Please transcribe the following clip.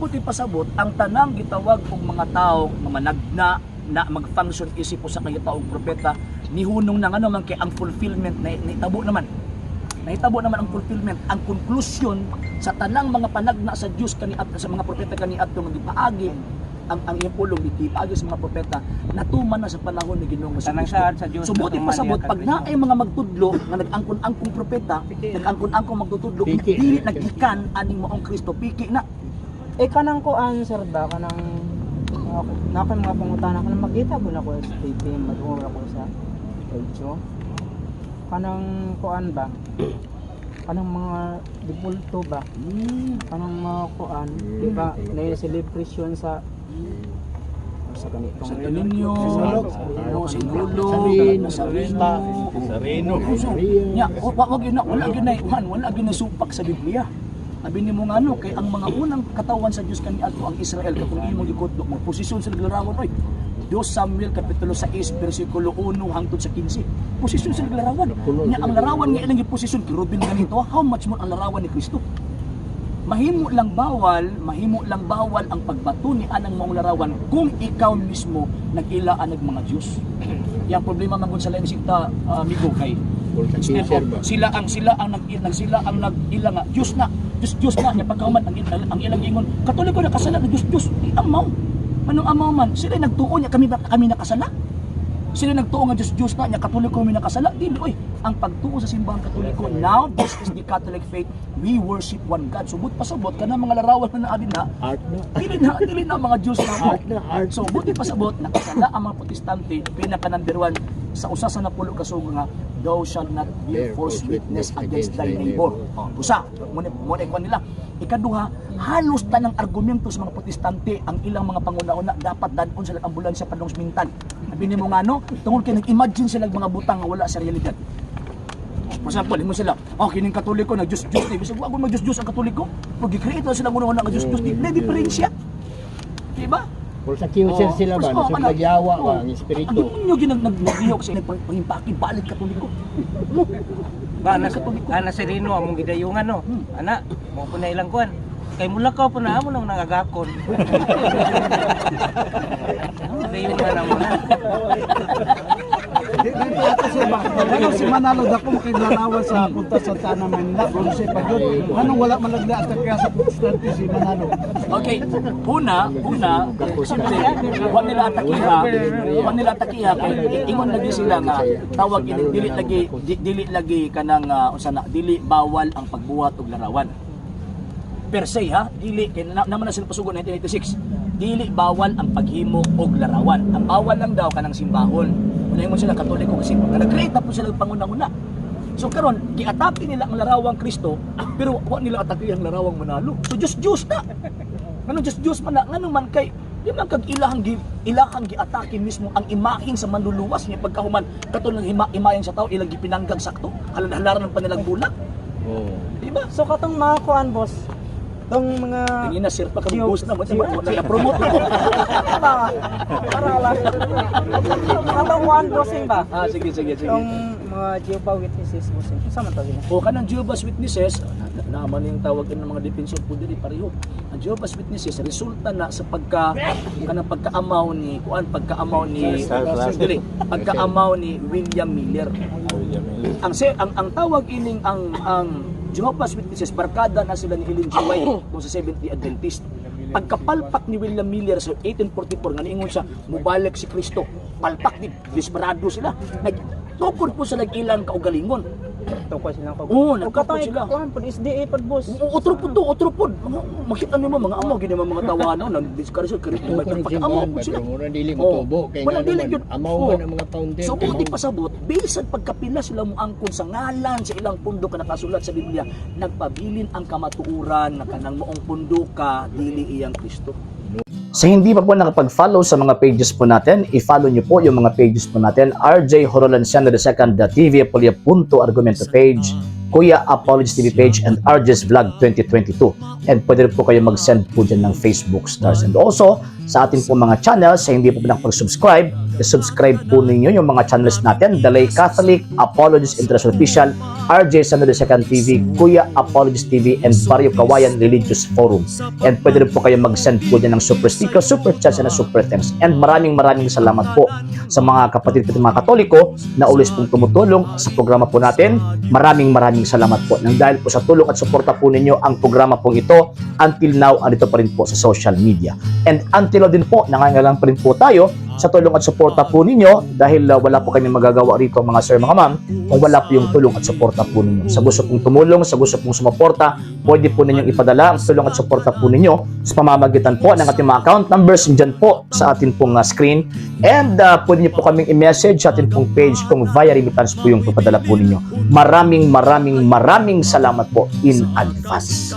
Buot pasabot, ang tanang gitawag og mga tao nga managna na mag-function isip usa ka taong propeta, nihunong na, ngano man kay ang fulfillment na nahitabo naman. Nahitabo naman ang fulfillment, ang conclusion sa tanang mga panagna sa Dios kani sa mga propeta kaniadto nga gipaagi ang iyang pulong, gipaagi sa mga propeta, natuman na sa panahon ni Ginoong Tanang Kristo. saad sa Dios. So buot natuman pasabot niya pag kang naay mga magtudlo nga nag-angkon-angkong propeta, nag-angkon-angkong magtutudlo, Piki. Dili naggikan aning maong Kristo, piki na. Eh kanang kuan, sir, ba kanang na ako mga pangutana, kanang makita ko na ko sa TV, madungog ako sa radyo, kanang kuan ba, kanang mga dibulto ba, kanang mga kuan, di ba, na celebration sa ganitong Sa Niño, no, sa Sinulog, Sarino, sa Rino, Sarino. Nya, wa gyud na, wala gyud na kuan, wala gyud na supak sa Biblia. Abi nimo nga ano, kay ang mga unang katawan sa Dios kaniadto ang Israel, katong imong gikutlo, magposisyon sila larawan oy. 2 Samuel kapitulo 6 bersikulo 1 hangtod sa 15. Posisyon sila larawan. Nya ang larawan nga ilang giposisyon kerubin ganito, how much more ang larawan ni Kristo? Mahimo lang bawal ang pagbato ni anang maong larawan kung ikaw mismo nag-ila anag mga Diyos. Yang problema man gud sa laing sikta, amigo, kay instead of, sila ang nag-ila nga Diyos na, Diyos Diyos na nya pagkahuman ang ilang ingon, Katoliko nakasala na Diyos Diyos. Eh, amaw. Anong amaw man? Sila nagtuo niya kami kami nakasala. Sila nagtuo nga Diyos Diyos na niya, Katoliko mi nakasala. Dili oy. Ang pagtuo sa simbahang Katoliko, now this is the Catholic faith. We worship one God. Subot pasabot kana mga larawan na naa na Art na. dili na mga Diyos na mo. Art na, art. So buot pasabot, nakasala ang mga Protestante, pinaka number one sa usa sa 10 ka sugo nga "Thou shalt not bear false witness against thy neighbor." Oh, usa, mo na kuan nila. Ikaduha, halos tanang argumento sa mga Protestante, ang ilang mga panguna-una, dapat dadon sila ang ambulansya padung sa mental. Abi nimo nga no, tungod kay nag-imagine sila og mga butang nga wala sa realidad. For example, mo sila, "Oh, kining Katoliko nag Diyos Diyos ni." Bisag wa mag Diyos Diyos ang Katoliko. Pag gi-create na sila una-una nga Diyos Diyos, di na diferensya. Di ba? Puro sa accuser sila ba? First, Nasa nagyawa ba ang Ang espiritu? demonyo ginag naglihok sa panghimpaki balik Katoliko. Mo. Ba na Balik Katoliko. ana Sereno among gidayungan no. Ana, mo po na ilang kuan. Kay mulakaw po na amo nang nagagakon. Gidayungan na mo na. Ano si Manalo dako makiglarawan sa punta sa Tana Manila, bronze pa yun. Anong wala man lagla at kaya sa Protestante si Manalo? Okay, una, siyempre, wa nila atakiha kay ingon lagi sila nga tawag ini dili lagi kanang unsa na, dili bawal ang pagbuhat og larawan. Per se ha, dili kay naman na sila pasugo 1986. Dili bawal ang paghimo og larawan. Ang bawal lang daw kanang simbahon. Una ingon sila Katoliko kasi nag-create na po sila og panguna-una. So karon giatake nila ang larawang Kristo, pero wa nila atake ang larawang Manalo. So Diyos Diyos na. Ngano Diyos Diyos man na, ngano man kay di man kag ilahang giatake mismo ang imahin sa manluluwas niya, pagkahuman katong imahin sa tao ilang gipinanggang sakto halal-halaran ng panilang bulak. Oh. Di ba? So katong mga kuan, boss, tong mga Tingin na sir pa kami boss na mo na promote ko. Para lang katong kuan, bossing ba? Ah, sige sige sige. Tong mga Jehovah Witnesses, bossing, unsa man to sila? O kanang Jehovah's Witnesses, naman yung tawag ng mga defensor po diri pareho. Ang Jehovah's Witnesses resulta na sa pagka kanang pagkaamaw ni kuan, pagkaamaw ni dili, pagkaamaw ni William Miller. Ang se, ang tawag ining ang Jehovah's Witnesses, barkada na sila ni Ellen G. White kung sa Seventh-day Adventist. Pagkapalpak ni William Miller sa 1844 nga niingon siya mubalik si Kristo, palpak ni desperado sila. Nagtukod po sa nag-ilang kaugalingon. Tukod silang kog. Oo, Ug nagtukod katong sila. kuan pod, SDA pod, boss. Otro pod to, otro pod. Makita nimo mga amo gini mga tawano nang discourage Kristo Tukod ng pagkaamaw simbahan po ba? sila. Pero mura dili Oo. motubo. Kay Wala nga dili naman, gyud. amaw Oo. man ang mga founder. So buot Amaw. pasabot, bisan pagkapila sila moangkon sa ngalan sa ilang pundo ka nakasulat sa Biblia, nagpabilin ang kamatuoran na kanang maong pundo ka dili iyang Kristo. Sa hindi pa po nakapag-follow sa mga pages po natin, i-follow nyo po yung mga pages po natin. RJ Horolanciano II, the TV Apolia Punto Argumento page, Kuya Apologies TV page, and RJ's Vlog 2022. And pwede rin po kayo mag-send po dyan ng Facebook stars. And also, sa ating po mga channels, sa hindi po nakapag-subscribe, i-subscribe po ninyo yung mga channels natin, The Lay Catholic, Apologies International Official, RJ Sano the Second TV, Kuya Apologist TV, and Barrio Kawayan Religious Forum. And pwede rin po kayo mag-send po dyan ng super sticker, super chat, and super thanks. And maraming maraming salamat po sa mga kapatid ko, mga Katoliko na always pong tumutulong sa programa po natin. Maraming maraming salamat po. Nang dahil po sa tulong at suporta po ninyo ang programa pong ito, until now, andito pa rin po sa social media. And until now din po, nangangailangan pa rin po tayo sa tulong at suporta po ninyo dahil wala po kami magagawa rito, mga sir, mga ma'am, kung wala po yung tulong at suporta po ninyo. Sa gusto pong tumulong, sa gusto pong sumuporta, pwede po ninyong ipadala ang tulong at suporta po ninyo sa pamamagitan po ng ating mga account numbers dyan po sa atin pong screen. And pwede niyo po kaming i-message sa atin pong page kung via remittance po yung papadala po ninyo. Maraming maraming maraming salamat po in advance.